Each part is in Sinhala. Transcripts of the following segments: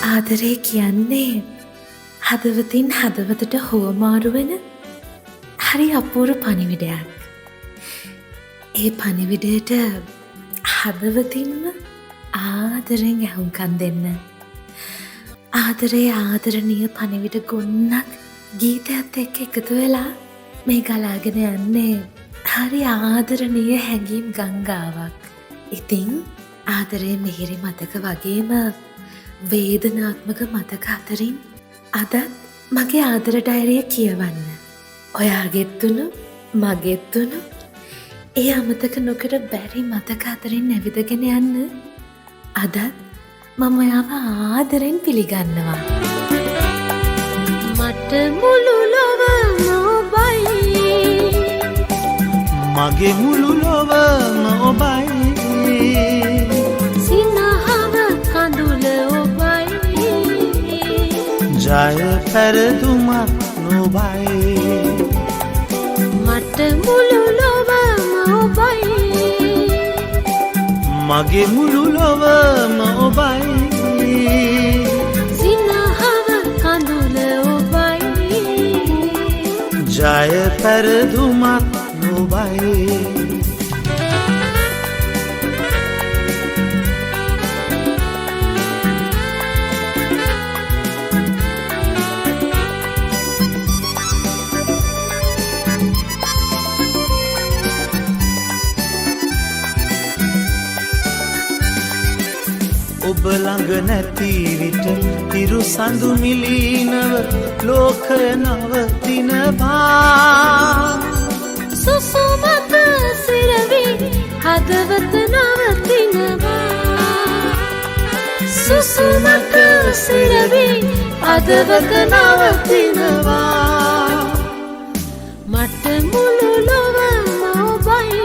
ආදරේ කියන්නේ හදවතින් හදවතට හුවමාරු වෙන හරි අපූර්ව පණිවිඩයක්. ඒ පණිවිඩයට හදවතින්ම ආදරෙන් ඇහුම්කන් දෙන්න. ආදරේ ආදරණීය පණිවිඩ ගොන්නක් ගීතයත් එක්ක එකතු වෙලා මේ ගලාගෙන යන්නේ හරි ආදරණීය හැඟීම් ගංගාවක්. ඉතින් ආදරේ මිහිරි මතක වගේම වේදනාත්මක මතක අතරින් අදත් මගේ ආදර ඩයරිය කියවන්න. ඔයාගෙත් වුණු මගෙත් වුණු ඒ අමතක නොකර බැරි මතක අතරින් ඇවිදගෙන යන්න අදත් මම ඔයාව ආදරෙන් පිළිගන්නවා. මට මුළු ලොවම ඔබයි. මගේ මුළු ලොවම ඔබයි. සිනහව කඳුල ඔබයි. ජය පෙරදුමත් නොබයි. මට මුළු ලොවම ඔබයි. මගේ මුළු ලොවම ඔබයි. සිනහව කඳුල ඔබයි. ජය පෙරදුමත් නොබයි. ඔබ ළඟ නැති විට හිරු සඳු මිලීනව ලෝකය නවතිනවා. සුසුමක සිරවි හදවත නවතිනවා. සුසුමක සිරවි හදවත නවතිනවා. මට මුළු ලොවම ඔබයි.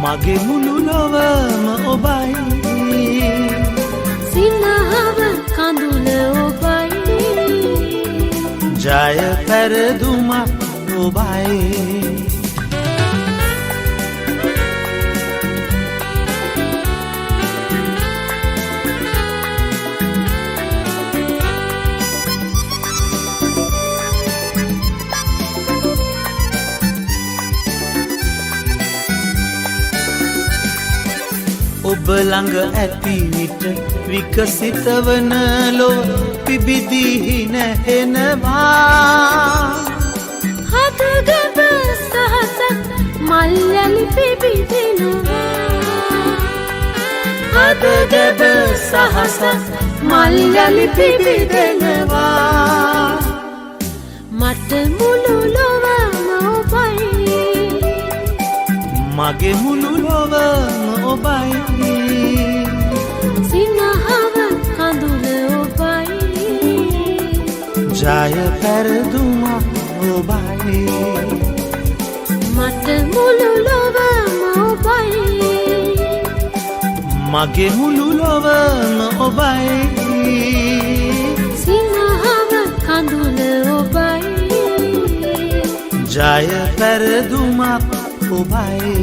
මගේ මුළු ලොවම ඔබයි. සිනහව කඳුල ඔබයි. ජය පෙරදුමත් ඔබයි. ඔබ ළඟ ඇති විට විකසිත වන ලොව පිබිදී නැහෙනවා. හදගැබ සහසක් මල් යලි පිබිදෙනවා. හදගැබ සහසක් මල් යලි පිබිදෙනවා. මට මුළු ලොවම ඔබයි. මගේ මුළු ලොවම ඔබයි. සිනහව කඳුල ඔබයි. ජය පෙරදුමත් ඔබයි. මට මුළු ලොවම ඔබයි. මගේ මුළු ලොවම ඔබයි. සිනහව කඳුල ඔබයි. ජය පෙරදුමත් ඔබයි.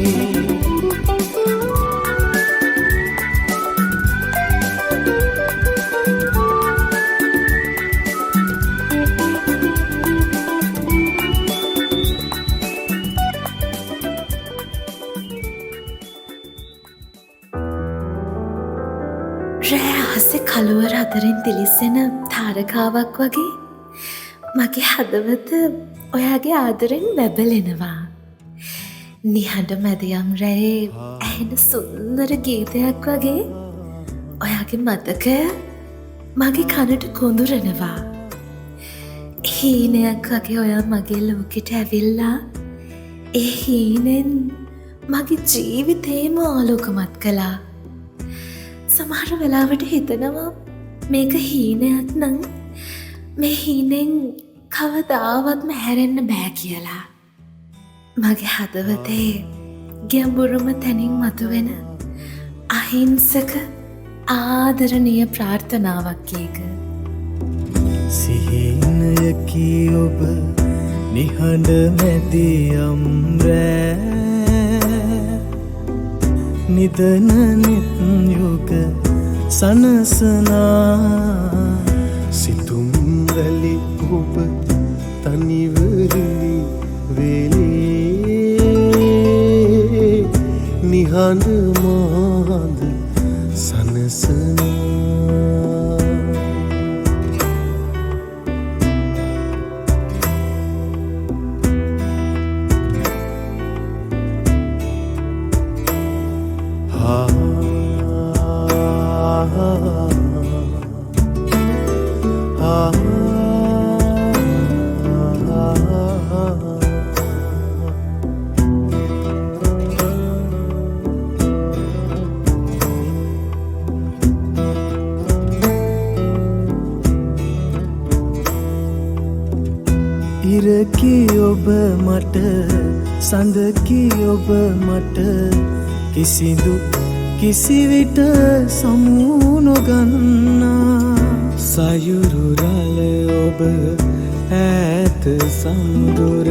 රෑ අහසේ කළුවර අතරින් දිලිසෙන තාරකාවක් වගේ මගේ හදවත ඔයාගේ ආදරෙන් බැබලෙනවා. නිහඬ මැදියම් රැයේ ඇහෙන සුන්දර ගීතයක් වගේ ඔයාගේ මතකය මගේ කනට කොඳුරනවා. හීනයක් වගේ ඔයා මගේ ලෝකෙට ඇවිල්ලා ඒ හීනෙන් මගේ ජීවිතේම ආලෝකමත් කළා. සමහර වෙලාවට හිතනවා මේක හීනයක් නම් මේ හීනෙන් කවදාවත්ම හැරෙන්න බෑ කියලා. මගේ හදවතේ ගැඹුරුම තැනින් මතුවෙන අහිංසක ආදරණීය ප්‍රාර්ථනාවක් ඒක. සිහිනයකි ඔබ නිහඬ මැදියම් රෑ නිදන නිත් යුග සනසනා. සිතුම් වැලි ඔබ තනිව හිඳි වේලේ නිහඬ මහඳ සනසනා. හා හා ඉරකි ඔබ මට, සඳකි ඔබ මට, කිසිදු කිසිවිට සමු නොගන්නා. සයුරු රළ ඔබ ඈත සමුදුර,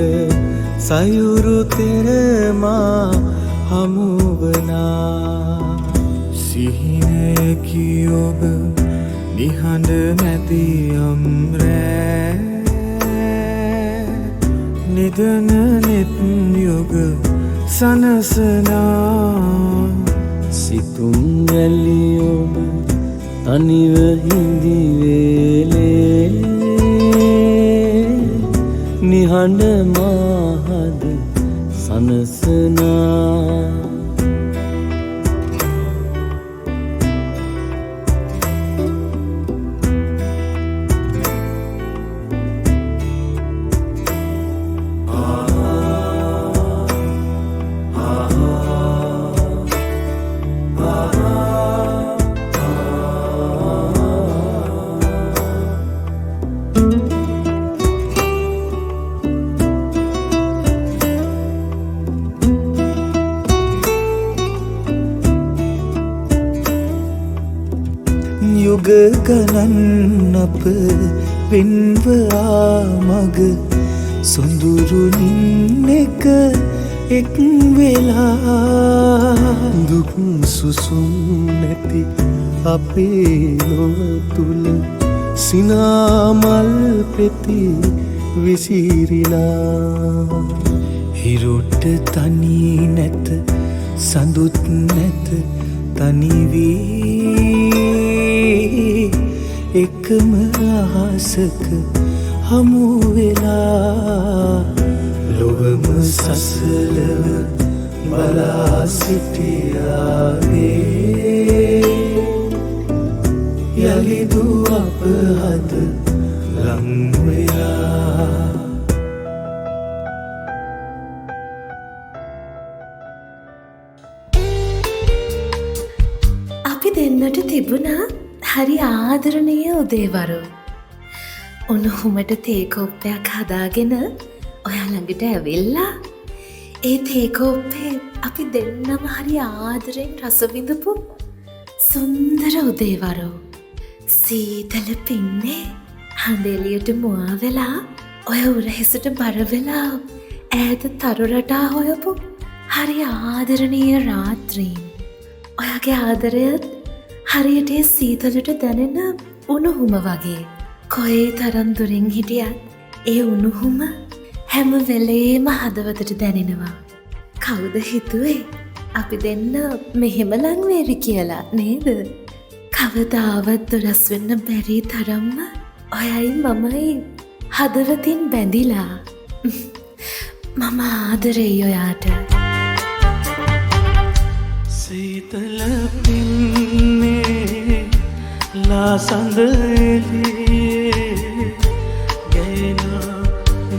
සයුරු තෙරමා හමුවනා. සිහිනයකි ඔබ නිහඬ මැදියම් රෑ, නිදන නෙත් යුග සනසනා. සිතුම් වැලි ඔබ තනිව හිඳි වේලේ නිහඬ මහද සනසනා. යුග ගණන් අප වෙන්ව ආ මග, සොඳුරු නින් එක එක් වෙලා. දුක් සුසුම් නැති අපේ ලොව තුල සිනාමල් පෙති විසිරිලා. හිරුට තනි නැත, සඳුත් නැත, තනි වී එකම අහසක හමු වෙලා. ලොවම සසලව බලා සිටියාවේ, යළිදු අප හද ලං වෙලා. අපි දෙන්නට තිබුණා හරි ආදරණීය උදේවරු. උණුහුමට තේ කෝප්පයක් හදාගෙන ඔයා ළඟට ඇවිල්ලා ඒ තේ කෝප්පේ අපි දෙන්නම හරි ආදරෙන් රස විඳපු සුන්දර උදේවරු. සීතල පින්නේ හඳ එළියට මුවා වෙලා ඔය උරහිසට බර වෙලා ඈත තරු රටා හොයපු හරි ආදරණීය රාත්‍රීන්. ඔයාගේ ආදරයත් හරියට ඒ සීතලට දැනෙන උණුහුම වගේ. කොයි තරම් දුරින් හිටියත් ඒ උණුහුම හැම වෙලේම හදවතට දැනෙනවා. කවුද හිතුවේ අපි දෙන්න මෙහෙම ලං වේවි කියලා නේද? කවදාවත් දුරස් වෙන්න බැරි තරම්ම ඔයයි මමයි හදවතින් බැඳිලා. මම ආදරෙයි ඔයාට. සීතල පින්නේ ලා සඳ එළියේ ගැයෙනා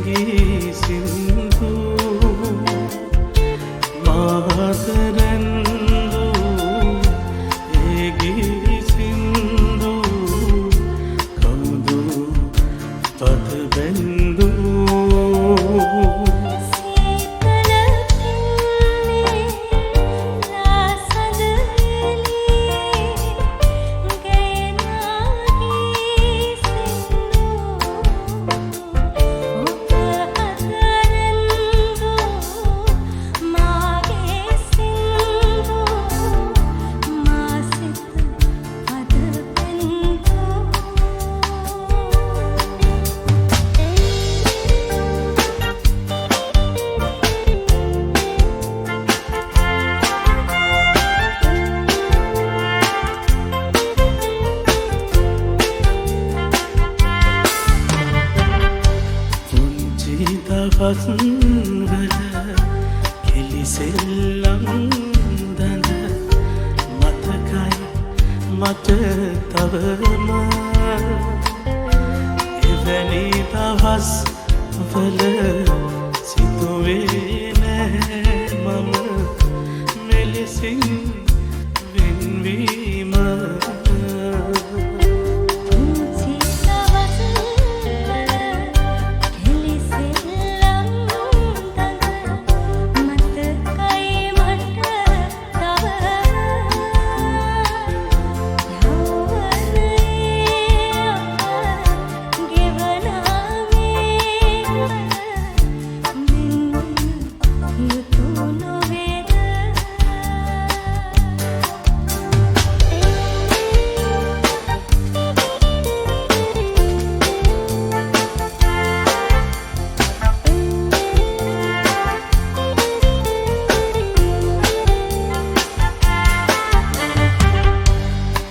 ගී සින්දු, මහත රැන්දු ඒ ගී සින්දු, කවුද පද බැන්දු? සීතල පින්නේ ලා සඳ එළියේ ගැයෙනා ගී ගීපස්වල කෙලිසෙල්ලම් දඳ මතකයි මට තවම. එවැනි දවස් වල සිතුවේ නෑ මම මෙලෙසින් වෙන්වීම. පුංචි දවස් වල කෙලිසෙල්ලම් දඟ මතකයි මට තවම. යෞවනයේ අප ගෙවනා මේ කල වෙන්විය යුතු නොවේද?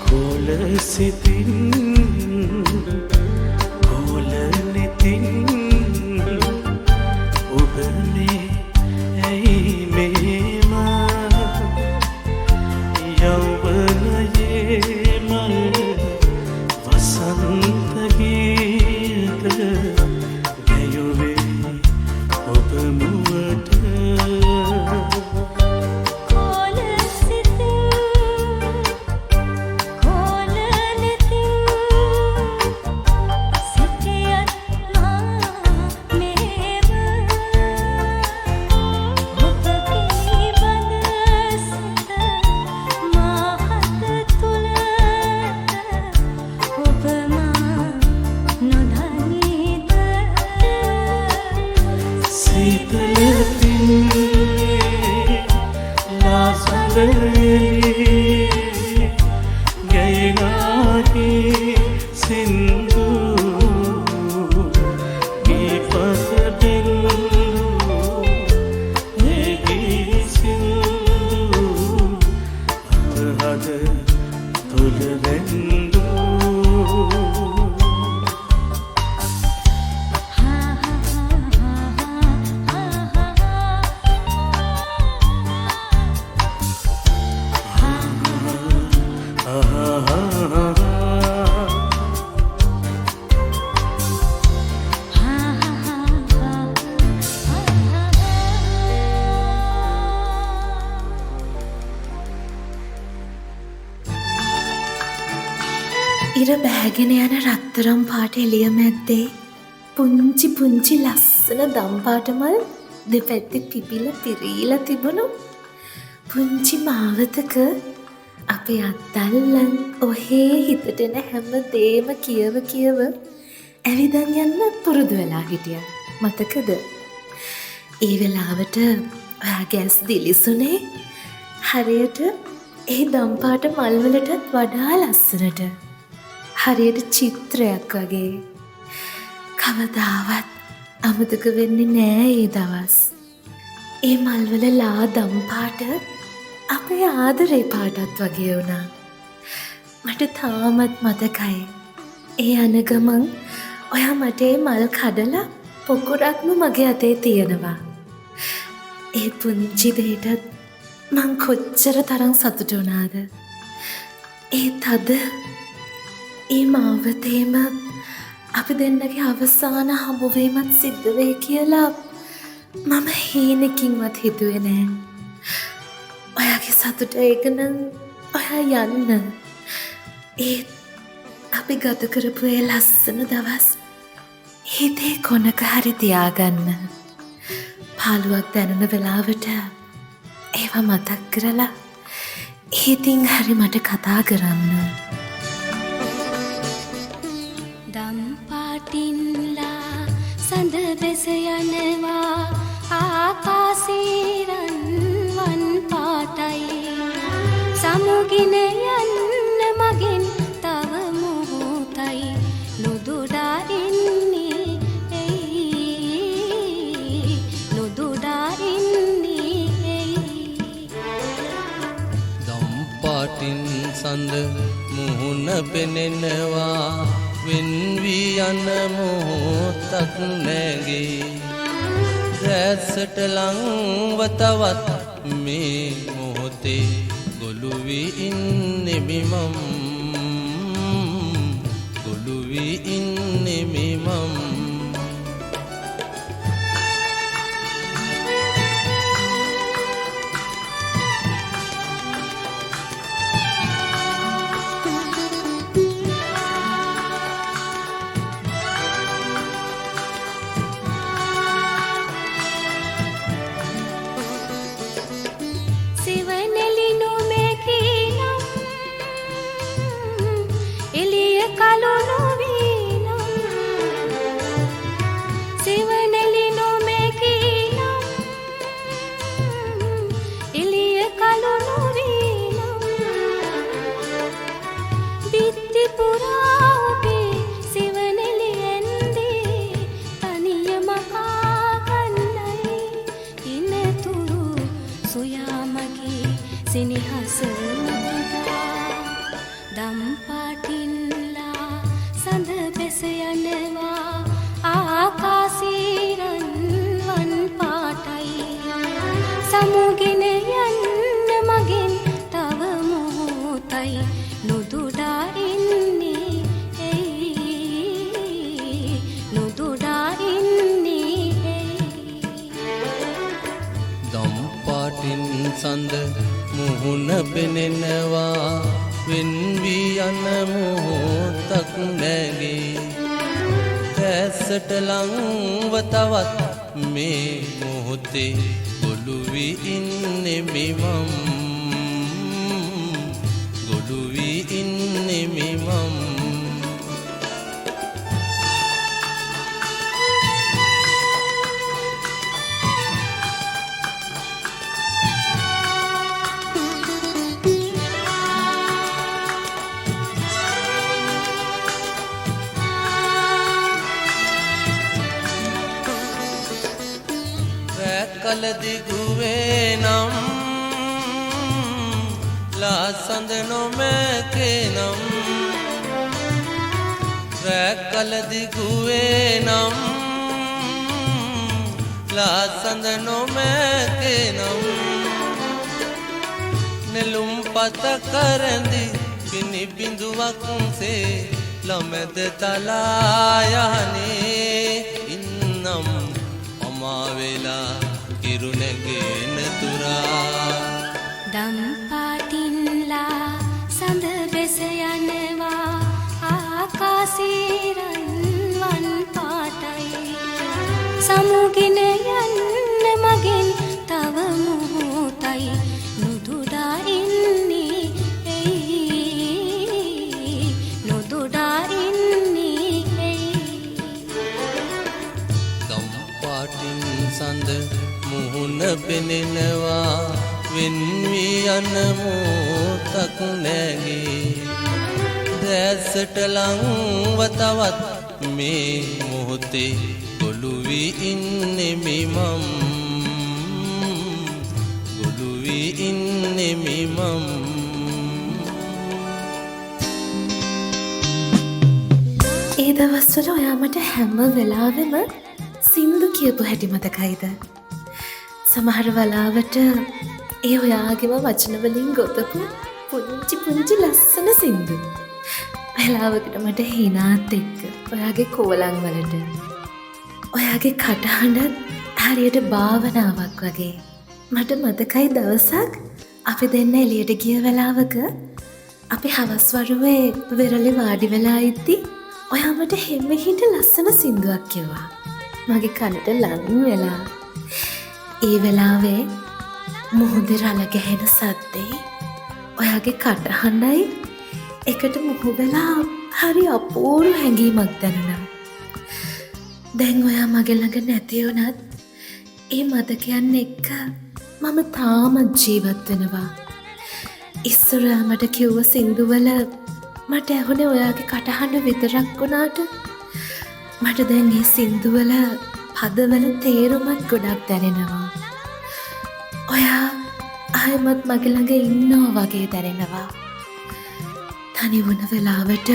කෝල සිතින් කෝල නෙතින් ඔබ මේ ඇයි මෙහෙම? යෞවනයේ මල් වසන්ත ගීත ගැයුවේ ඔබ මුවට. කෝල සිතින් කෝල නෙතින් සිටියත් මා මෙහෙම, ඔබ පිළිබඳ සිත මා හද තුලට ඔබ මා නොදනීද? සීතල පින්නේ ලා සඳ එළියේ ගැයනාගේ සින්දු ගීපස බින්දු ඒ ගී සින්දු අප හද තුල රැඳූ. හා හා හා හා හා ඉර බැහැගෙන යන රත්තරන් පාට එළිය මැද්දේ පුංචි පුංචි ලස්සන දම් පාට මල් දෙපැත්තේ පිපිලා පිරීලා තිබුණු පුංචි මාවතක අපේ අත්තල්ලන් ඔහේ හිතට එන හැම දේම කියව කියව ඇවිදන් යන්න පුරුදු වෙලා හිටියා. මතකද? ඒ වෙලාවට ඔයාගේ ඇස් දිලිසුනේ හරියට ඒ දම් පාට මල් වලටත් වඩා ලස්සනට. හරියට චිත්‍රයක් වගේ. කවදාවත් අමතක වෙන්නේ නෑ ඒ දවස්. ඒ මල්වල ලා දම් පාට අපේ ආදරේ පාටත් වගේ වුණා. මට තාමත් මතකයි. ඒ යන ගමන් ඔයා මට ඒ මල් කඩලා පොකුරක්ම මගේ අතේ තියෙනවා. ඒ පුංචි දෙයටත් මං කොච්චර තරම් සතුටු වුණාද. ඒ තද ඒ මාවතේම අපි දෙන්නගේ අවසාන හමුවීමත් සිද්ධ වෙයි කියලා මම හීනකින්වත් හිතුවේ නෑ. ඔයාගේ සතුට ඒක නම් ඔයා යන්න. ඒත් අපි ගත කරපු ඒ ලස්සන දවස් හිතේ කොනක හරි තියාගන්න. පාළුවක් දැනුණ වෙලාවට ඒවා මතක් කරලා හිතින් හරි මට කතා කරන්න. දම් පාටින්ලා සඳ බැස යනවා ආකාසේ රන්වන් පාටයි. සමුගින යන්න මගෙන් තව මොහොතයි, නොදොඩා ඉන්නේ ඇයි, නොදොඩා ඉන්නේ ඇයි? දම් පාටින් සඳ මුහුණ පෙනෙනවා, වෙන් වී යන මොහොතක් නැගේ. දැසට ලංව තවත් මේ මොහොතේ ගොළු වී ඉන්නෙමි මම්, ගොළු වී ඉන්නෙමි මම්. සෙවණැලි නොමැකී නම්, එළිය කළු නොවී නම්, සෙවණැලි නොමැකී නම්, එළිය කළු නොවී නම්, බිත්ති පුරා ඔබේ සෙවණැලි ඇන්දේ තනියම කා ගන්නයි ඉනතුරු සොයා මගේ සෙනෙහස මුතුදා. දම් පාටින්ලා සඳ බැස යනවා, ආකාශේ රන්වන් පාටයි. සමුගෙන යන්න මගෙන් තව මොහොතයි, නොදුඩා ඉන්නේ ඇයි, නොදුඩා ඉන්නේ ඇයි? දම් පාටින් සඳ මුහුණ පෙනෙනවා, වෙන් වී යන මොහොතක් නැගේ. දැසට ලංව තවත් මේ මොහොතේ ගොළු වී ඉන්නෙමි මම්, ගොළු වී ඉන්නෙමි මම්. රැකල දිගුවේ නම්, ලාසඳ නොමැකේ නම්, රැකල දිගුවේ නම්, ලාසඳ නොමැකේ නම්, නෙළුම් පත කරඳි පිණි බිඳුවක් සේ ළමැද තලා යහනේ ඉන්නම්, අමා වෙලා කිරු නැගෙන තුරා. දම් පාටින්ලා සඳ බැස යනවා, ආකාශේ රන්වන් පාටයි. සමුගෙන යන්න මගෙන් තව මොහොතයි, නොදුඩා ඉන්නේ ඇයි, නොදුඩා ඉන්නේ ඇයි? දම් පාටින් සඳ මුහුණ පෙනෙනවා, වෙන් වී යන මොහොතක් නැගේ. දැසට ලංව තවත් මේ මොහොතේ ගොළු වී ඉන්නෙමි මම්, ගොළු වී ඉන්නෙමි මම්. ඒ දවස්වල ඔයා මට හැම වෙලාවෙම සින්දු කියපු හැටි මතකයිද? සමහර වෙලාවට ඒ ඔයාගේම වචන වලින් ගොතපු පුංචි පුංචි ලස්සන සින්දු. වෙලාවකට මට හිනාත් එක්ක ඔයාගේ කෝලං වලට, ඔයාගේ කටහඬත් හරියට භාවනාවක් වගේ. මට මතකයි දවසක් අපි දෙන්න එළියට ගිය වෙලාවක අපි හවස් වරුවේ වෙරළේ වාඩි වෙලා ඉද්දි ඔයා මට හෙම්මෙහිට ලස්සන සින්දුවක් කිව්වා. මගේ කනට ලං වෙලා. ඒ වෙලාවේ මුහුදේ රළ ගැහෙන සද්දේ ඔයාගේ කටහඬයි එකට මුහු වෙලා හරි අපූර්ව හැඟීමක් දැනුණා. දැන් ඔයා මගේ ළඟ නැති වුණත් ඒ මතකයන් එක්ක මම තාමත් ජීවත් වෙනවා. ඉස්සර ඔයා මට කිව්ව සින්දුවල මට ඇහුනේ ඔයාගේ කටහඬ විතරක් වුණාට මට දැන් ඒ සින්දුවල පදවල තේරුමත් ගොඩක් දැනෙනවා. ඔයා ආයෙමත් මගේ ළඟ ඉන්නවා වගේ දැනෙනවා. තනි වුණ වෙලාවට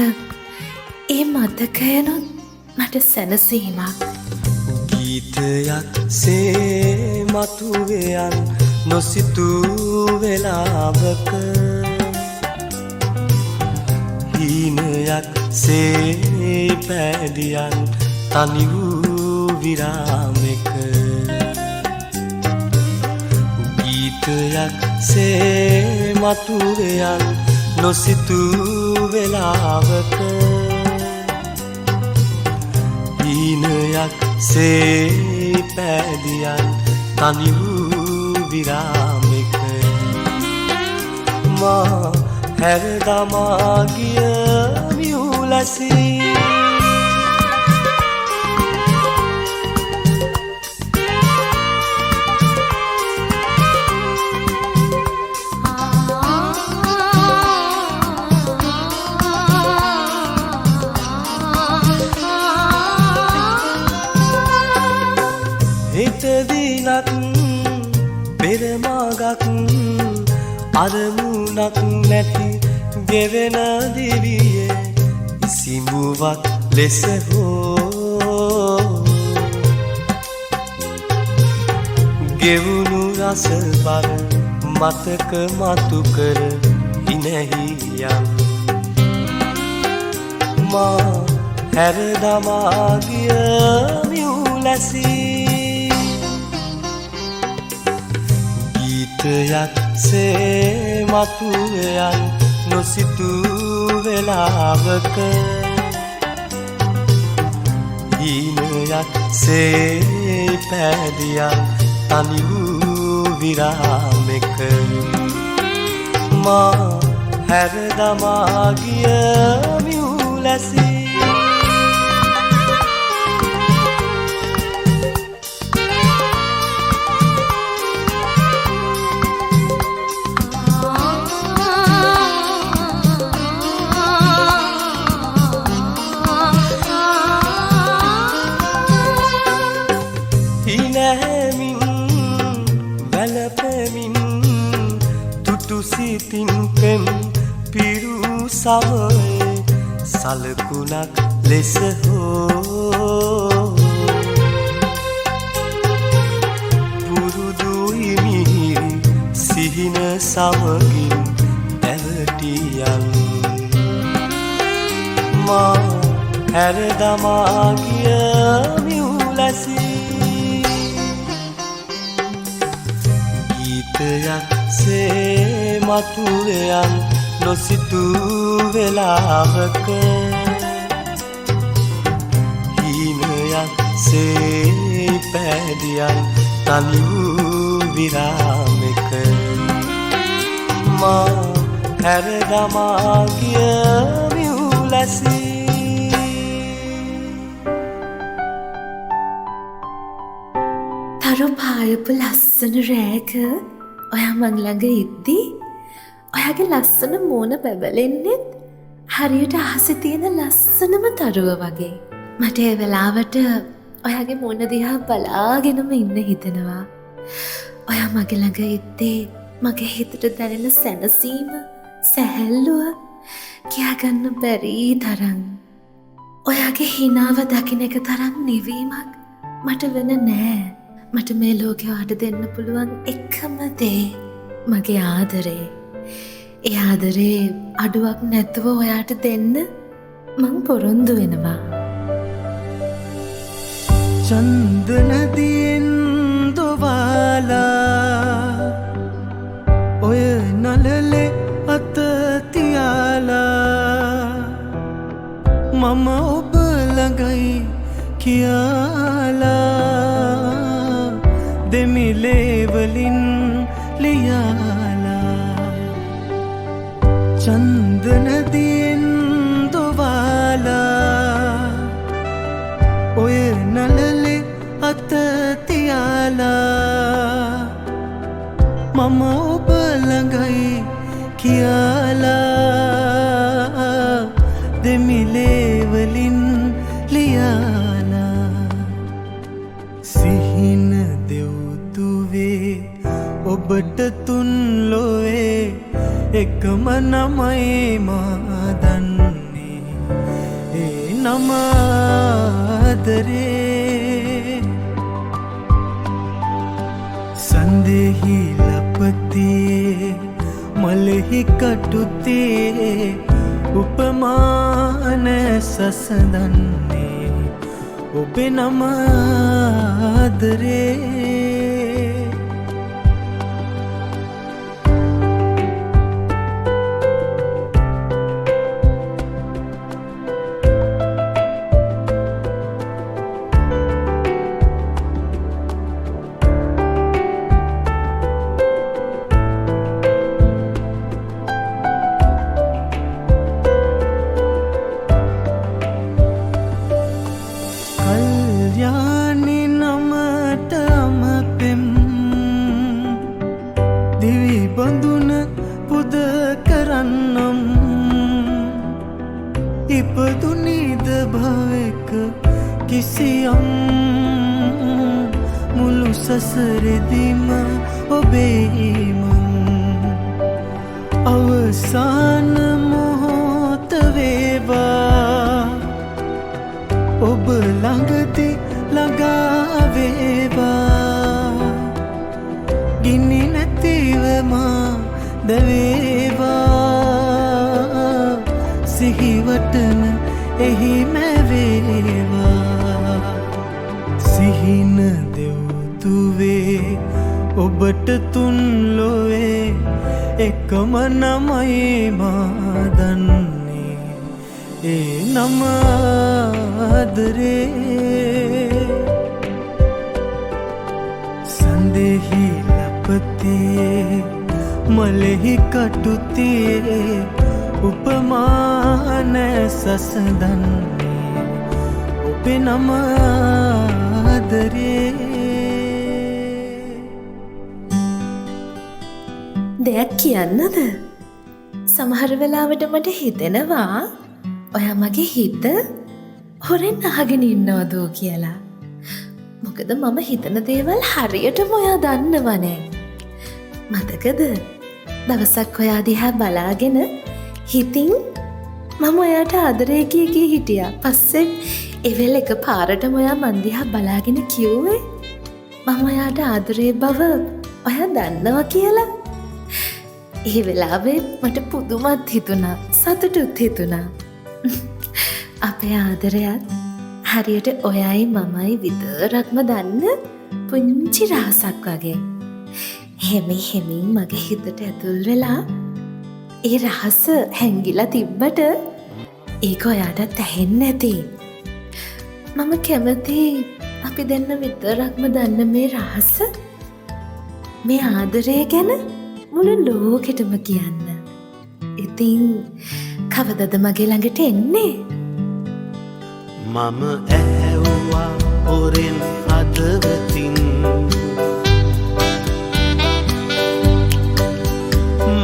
ඒ මතකයනොත් මට සැනසීමක්. ගිය ගීතයක් සේ මතුවයන් නොසිතූ වෙලාවක, හීනයක් සේ පැදියන් තනි වූ විරාමෙක. ගීතයක් සේ මතුවයන් නොසිතූ වෙලාවක, හීනයක් සේ පැදියන් තනි වූ විරාමෙක. මා හැර දමා ගිය මියුලසී. හෙට දිනක් පෙරමගක් අරමුණක් නැති ගෙවෙන දිවියේ ඉසිඹුවක් ලෙස හෝ ගෙවුණු රසබර මතක මතු කර හිනහියන්. මා හැර දමා ගිය මියුලැසී. ගීතයක් සේ මතුවයන් නොසිතූ වෙලාවක, හීනයක් සේ පැදියන් තනි වූ විරාමෙක. මා හැර දමා ගිය මියුලැසී. හිනැහැමින් වැළපෙමින් තුටු සිතින් පෙම් පිරු සමයේ සලකුණක් ලෙස හෝ පුරුදු හිමිහිරි සිහින සමගින් පැවටියන්. මා හැර දමා ගිය මියුලැසී. ගීතයක් සේ මතුවයන් නොසිතූ වෙලාවක, හීනයක් සේ පැදියන් තනි වූ විරාමෙක. මා හැර දමා ගිය මියුලැසී. තරු පායපු ලස්සන රෑක ඔයා මං ළඟ ඉද්දි ඔයාගේ ලස්සන මූණ බැබලෙන්නෙත් හරියට අහසේ තියෙන ලස්සනම තරුව වගේ. මට ඒ වෙලාවට ඔයාගේ මූණ දිහා බලාගෙනම ඉන්න හිතෙනවා. ඔයා මගේ ළඟ ඉද්දී මගේ හිතට දැනෙන සැනසීම, සැහැල්ලුව කියාගන්න බැරි තරම්. ඔයාගේ හිනාව දකින එක තරම් නිවීමක් මට වෙන නෑ. මට මේ ලෝකෙ ඔයාට දෙන්න පුළුවන් එකම දේ මගේ ආදරේ. ඒ ආදරේ අඩුවක් නැතුව ඔයාට දෙන්න මං පොරොන්දු වෙනවා. චන්ද නදියෙන් දොවාලා ඔය නලලේ අත තියාලා මම ඔබ ළඟයි කියලා දෙමිලේ වලින් ලියාලා. චන්ද නදියෙන් දොවාලා ඔය නලලේ අත තියාලා මම ඔබ ළඟයි කියලා දෙමිලේ වලින් ලියාලා. සිහින දෙව්දුවේ ඔබට තුන් ලොවේ එකම නමයි මා දන්නේ, ඒ නම ආදරේ. සඳෙහි ලපතියේ මලෙහි කටුතියේ උපමාන සසඳන්නේ ඔබේ නම ආදරේ. කල්යාණි නමට අමපෙම් දිවි බඳුන පුද කරන්නම් ඉපදුනිද භවයක කිසියම් මුළු සසරෙදිම ඔබේ මං අවසාන මොහොත වේවා ඔබ ළඟදී ළඟා වේවා ගිනි නැතිව මා දැවේවා සිහිවටන එහි මැවේවා සිහින දෙව්තුවේ ඔබට තුන් ලොවේ එකම නමයි මා දන්නේ ඒ නම ආදරේ. සඳෙහි ලපතියේ මලෙහි කටුතියේ උපමාන සසඳන්නේ ඔබේ නම ආදරේ. දෙයක් කියන්නද? සමහර වෙලාවට මට හිතෙනවා ඔයා මගේ හිත හොරෙන් අහගෙන ඉන්නවදෝ කියලා. මොකද මම හිතන දේවල් හරියටම ඔයා දන්නවනේ. මතකද දවසක් ඔයා දිහා බලාගෙන හිතින් මම ඔයාට ආදරේ කිය කිය හිටියා. පස්සේ ඒ වෙල එක පාරටම ඔයා මන් දිහා බලාගෙන කිව්වේ මම ඔයාට ආදරේ බව ඔයා දන්නවා කියලා. ඒ වෙලාවේ මට පුදුමත් හිතුණා, සතුටුත් හිතුණා. අපේ ආදරයත් හරියට ඔයයි මමයි විතරක්ම දන්න පුංචි රහසක් වගේ. හෙමි හෙමින් මගේ හිතට ඇතුල් වෙලා ඒ රහස හැංගිලා තිබ්බට ඒක ඔයාටත් ඇහෙන්නේ නැති. මම කැමති අපි දෙන්න විතරක්ම දන්න මේ රහස, මේ ආදරය ගැන මුළු ලෝකෙටම කියන්න. ඉතින් කවදද මගේ ළඟට එන්නේ? මම ඇහැව්වා හොරෙන් හදවතින්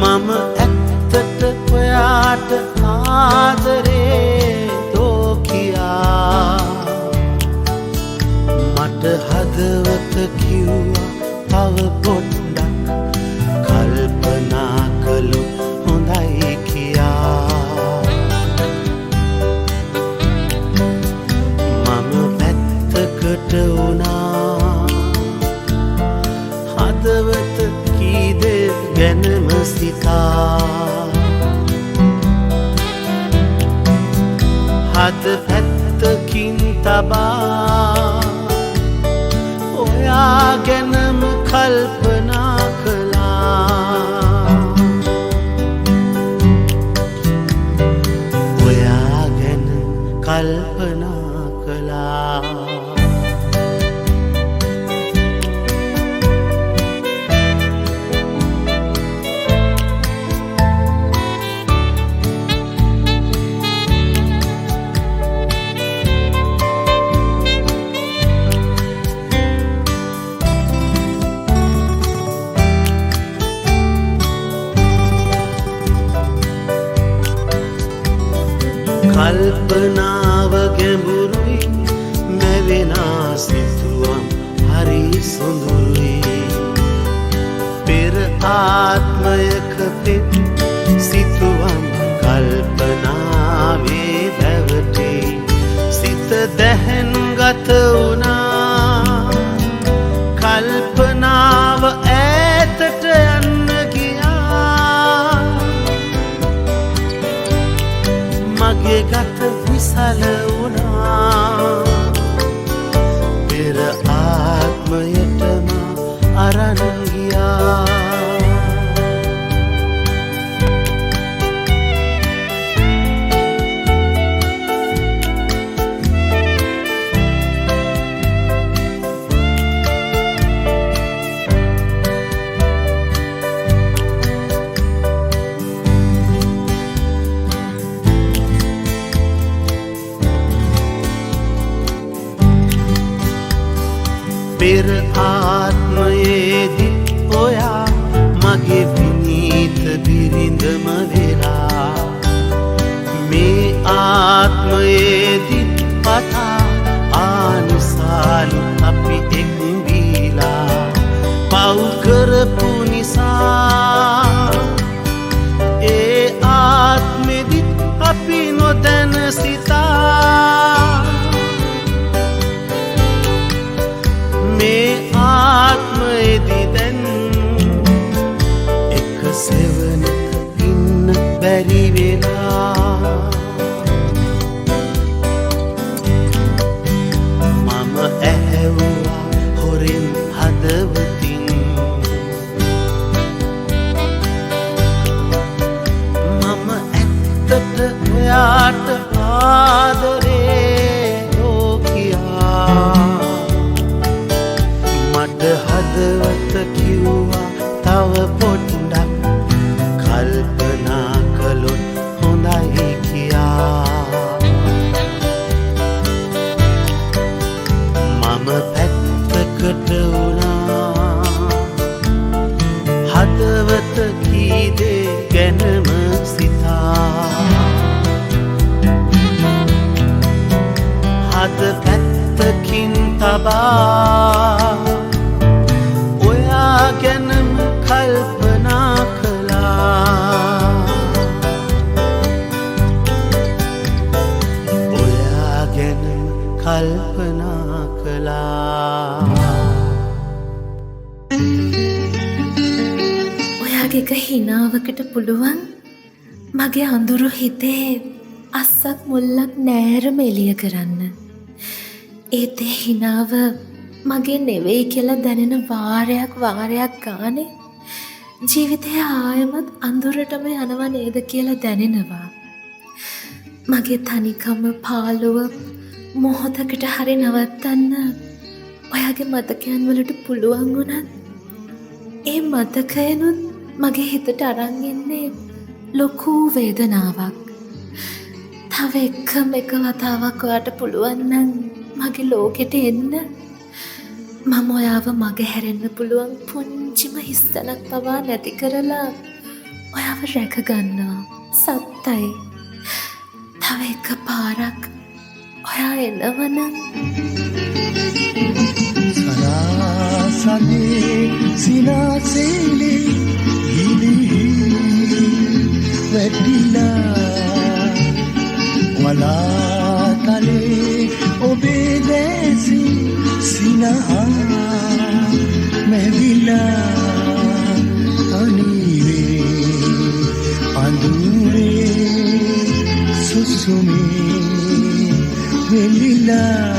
මම ඇත්තට ඔයාට ආදරේ දෝ කියා මට හදවත කිව්වා තව පොඩ්ඩක් කල්පනා කළොත් හොඳයි කියා. මම පැත්තකට වුණා හදවත කී දේ ගැනම සිතා හද පැත්තකින් තබා ඔයා ගැනම කල්පනා කළා. ඔයා ගැන කල්පනා කළා. කල්පනාව ගැඹුරුයි මැවෙනා සිතුවම් හරි සොඳුරුයි පෙර ආත්මයක පෙම් සිතුවම් කල්පනාවේ දැවටේ සිත දැහැන්ගත වුණා කල්පනාව ඈ මගේ ගත විසල වුණා. පෙර ආත්මයටම අරන් ගියා. පෙර ආත්මයේදී ඔයා මගේ විනීත බිරිඳම වෙලා, මේ ආත්මයේදී පතා ආනිසාලු අපි එක් වීලා. පව් කරපු නිසා ඒ ආත්මෙදිත් අපි නොදැන සිතා, මේ ආත්මයේදී දැන් එක සෙවනක ඉන්න බැරි වෙලා. මම ඇහැව්වා හොරෙන් හදවතින්, මම ඇත්තට ඔයාට ආදරේ කියා. මට හදවත කිව්වා තව පොඩ්ඩක් කල්පනා කළොත් හොඳයි කියා. මම පැත්තකට වුණා, හදවත කී දේ ගැනම සිතා. හද පැත්තකින් තබා ඔයා ගැනම කල්පනා කළා. ඔයා ගැනම කල්පනා කළා. ඔයාගේ එක හිනාවකට පුළුවන් මගේ අඳුරු හිතේ අස්සක් මුල්ලක් නෑරම එළිය කරන්න. ඒත් ඒ හිනාව මගේ නෙවෙයි කියලා දැනෙන වාරයක් වාරයක් ගානේ ජීවිතය ආයෙමත් අඳුරටම යනවා නේද කියලා දැනෙනවා. මගේ තනිකම පාළුව මොහොතකට හරි නවත්තන්න ඔයාගේ මතකයන් වලට පුළුවන් වුණත්, ඒ මතකයනුත් මගේ හිතට අරන් එන්නේ ලොකු වේදනාවක්. තව එකම එක වතාවක් ඔයාට පුළුවන් නම් මගේ ලෝකෙට එන්න, මම ඔයාව මග හැරෙන්න පුළුවන් පුංචිම හිස්තැනක් පවා නැති කරලා ඔයාව රැක ගන්නවා. සත්තයි. තව එක පාරක් ඔයා එනවනම්. සරාසනේ සිනාසෙලි ගිලිහි වැටිලා, වලාතලේ ඔබේ දැසි සිනහා මැවිලා. තනිවේ අඳුරේ සුසුමේ වෙලිලා.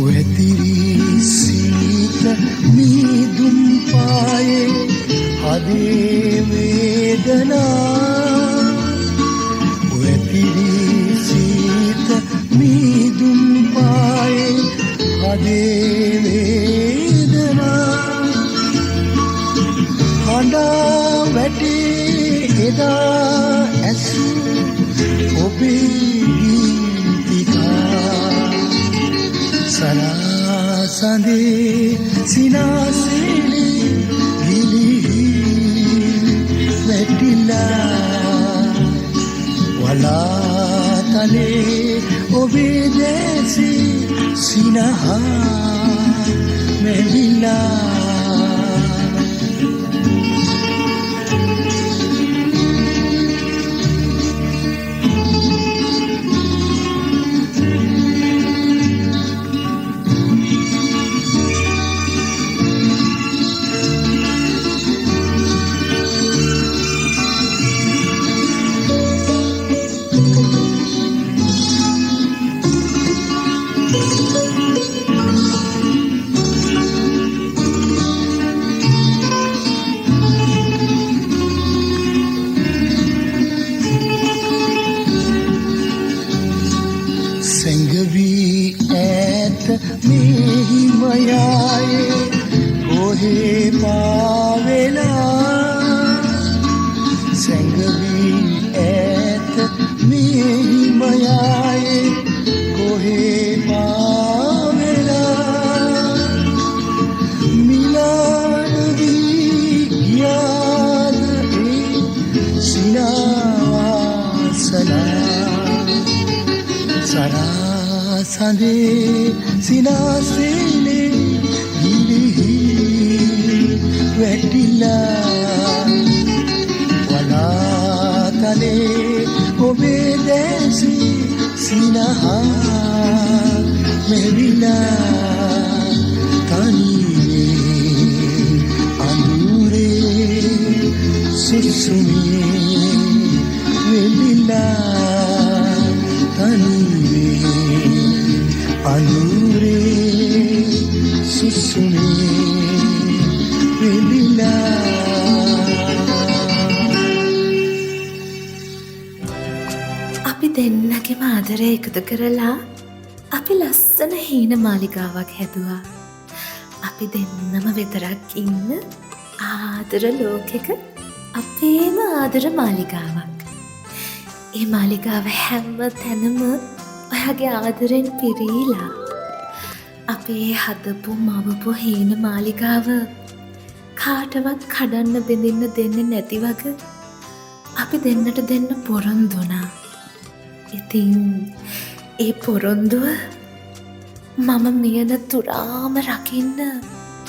වැතිරී සීත මීදුම් පායේ හදේ වේදනා, වැතිරී සීත මීදුම් පායේ හදේ වේදනා. හඬා වැටේ එදා ඇසු ඔබේ ගීතිකා. සරාසඳේ සිනාසෙලි ගිලිහි වැටිලා, වලාතලේ ඔබේ දැසි සිනහා මැවිලා. සැඟවී ඈත මේ හිමයායේ කොහේ පාවෙලා, සැඟවී ඈත මේ හිමයායේ කොහේ පාවෙලා, මිලාන වී ගියාද ඒ සිනාවාසනා, සරා සඳේ සිනාසෙලේ ගිලිහි වැටිලා, වනාතලේ ඔබේ දැසි සිනහා මෙවිලා, තනියේ අඳුරේ සුසුමේ වෙලිලා, තනිවේ අඳුරේ සුසුමේ වෙලිලා. අපි දෙන්නගෙම ආදරය එකතු කරලා අපි ලස්සන හීන මාලිගාවක් හැදුවා. අපි දෙන්නම විතරක් ඉන්න ආදර ලෝකෙක අපේම ආදර මාලිගාවක්. ඒ මාලිගාව හැම තැනම ඔයාගේ ආදරෙන් පිරීලා. අපේ හදපු මවපු හීන මාලිගාව කාටවත් කඩන්න බිඳින්න දෙන්නේ නැති වග අපි දෙන්නට දෙන්න පොරොන්දු වුණා. ඉතින් ඒ පොරොන්දුව මම මියන තුරාම රකින්න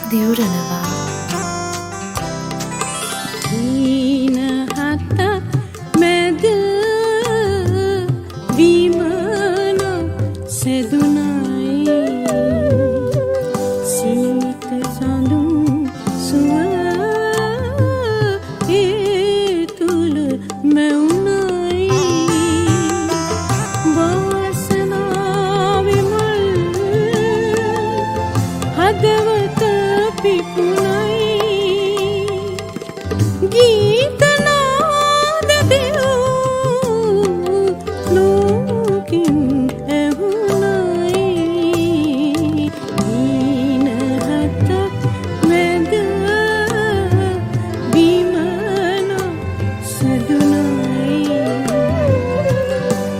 දිවුරනවා. හීන හතක් මැද විමන සැදුනයි, සීත සඳුන් සුව ඒ තුල මැවුනයි, වාසනාවේ මල් හදවත පිපුණයි, ගීත නාද දෙව් ලෝකින් ඇහුණයි, හීන හතක් මැද විමන සැදුනයි,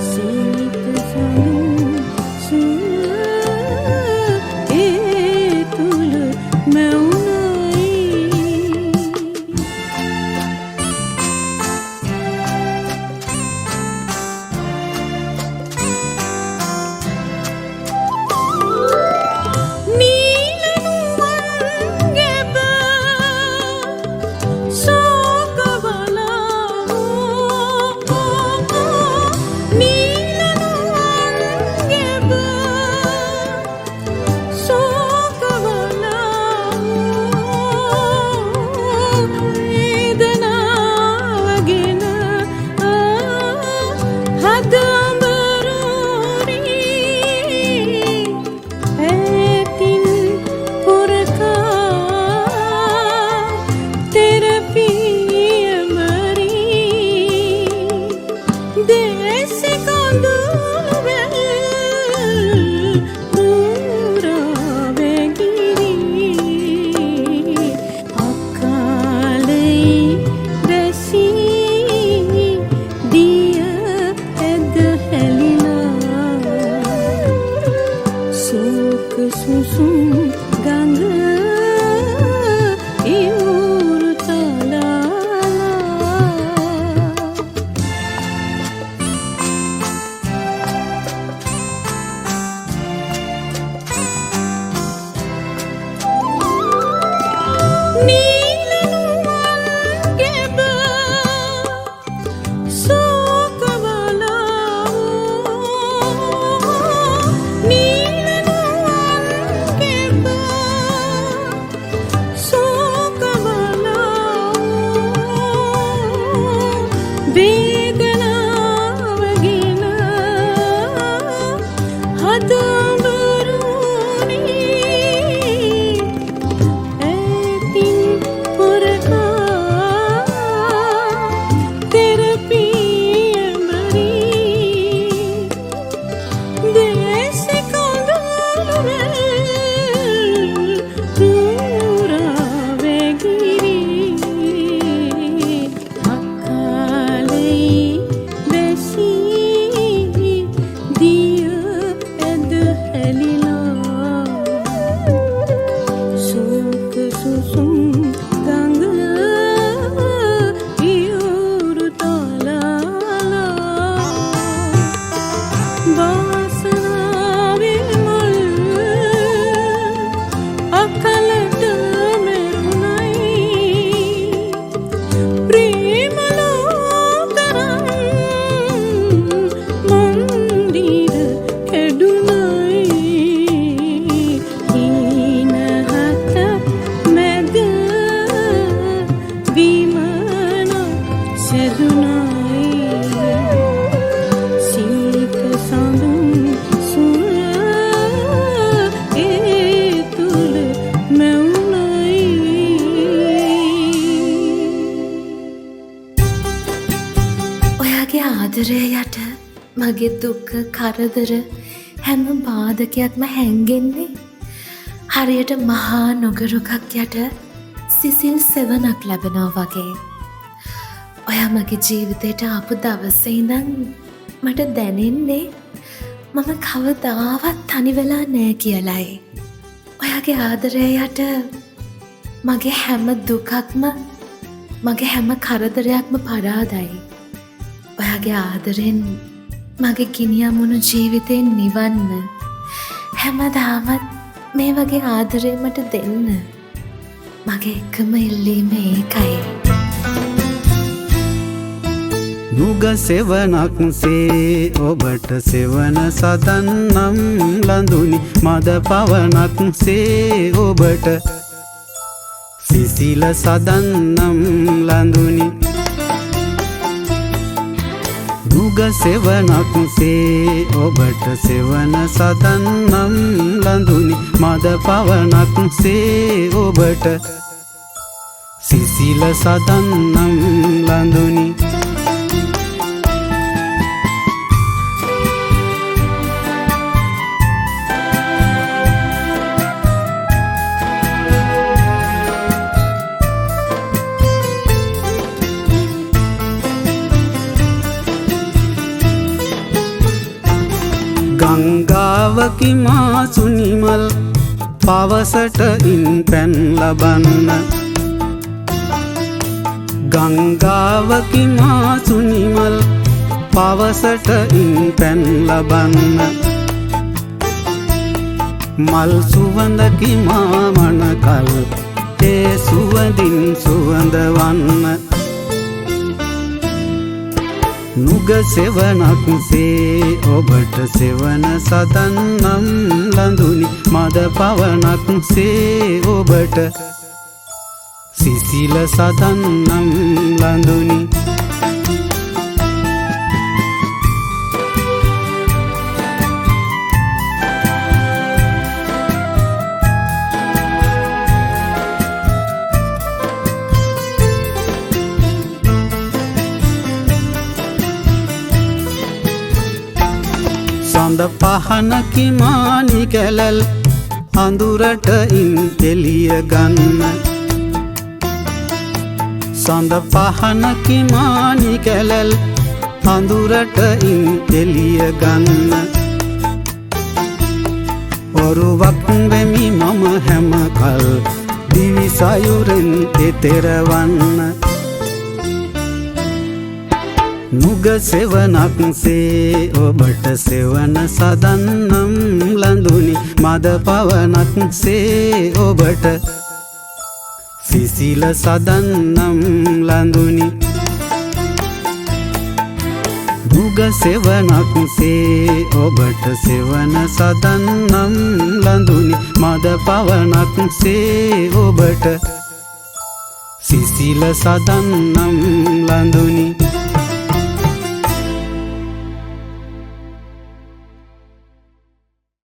සීත සඳුන් සුව ඒ තුල මැවුනයි. නීල නුවන් ගැබ ශෝක බලාවෝ, නීල නුවන් ගැබ ශෝක බලාවෝ, වේදනාවගෙන හද අඹරෝරි, ඈතින් පොරකා තෙරපියමරි, දේශ කඳුළු වැල් පුරා වැගිරි, අකාලේ වැසී දිය ඇද හැලිලා, ශෝක සුසුම් ගඟ ඉවුරු තලාලා. මගේ දුක කරදර හැම බාධකයක්ම හැංගෙන්නේ හරියට මහා නොගරුකක් යට සිසිල් සෙවණක් ලැබෙනවා වගේ. ඔයා මගේ ජීවිතේට ආපු දවසේ ඉඳන් මට දැනෙන්නේ මම කවදාවත් තනි වෙලා නෑ කියලයි. ඔයාගේ ආදරය යට මගේ හැම දුකක්ම මගේ හැම කරදරයක්ම පරාදයි. ඔයාගේ ආදරෙන් මගේ ගිනියමුණු ජීවිතයෙන් නිවන්න හැමදාමත් මේ වගේ ආදරය මට දෙන්න. මගේ එකම ඉල්ලීම ඒකයි. නුග සෙවණක් සේ ඔබට සෙවණ සදන්නම් ලඳුනි. මද පවනක් සේ ඔබට සිසිල සදන්නම් ලඳුනි. නුග සෙවණක් සේ ඔබට සෙවණ සදන්නම් ලඳුනි. මද පවනක් සේ ඔබට සිසිල සදන්නම් ලඳුනි. ගංගාවකි මා සුනිමල් පවසට ඉන් පැන් ලබන්න. ගංගාවකි මා සුනිමල් පවසට ඉන් පැන් ලබන්න. මල් සුවඳකි මා මනකල් ඒ සුවඳින් සුවඳවන්න. නුග සෙවණක් සේ ඔබට සෙවණ සදන්නම් ලඳුනි. මද පවනක් සේ ඔබට සිසිල සදන්නම් ලඳුනි. සඳ පහනකි මානි කැලැල් අඳුරට ඉන් එළිය ගන්න. සඳ පහනකි මානි කැලැල් අඳුරට ඉන් එළිය ගන්න. ඔරුවක් වෙමි මම හැම කල් දිවි සයුරෙන් එතෙරවන්න. නුග සෙවණක් සේ ඔබට සෙවණ සදන්නම් ලඳුනි. මද පවනක් සේ ඔබට සිසිල සදන්නම් ලඳුනි. නුග සෙවණක් සේ ඔබට සෙවණ සදන්නම් ලඳුනි. මද පවනක් සේ ඔබට සිසිල සදන්නම් ලඳුනි.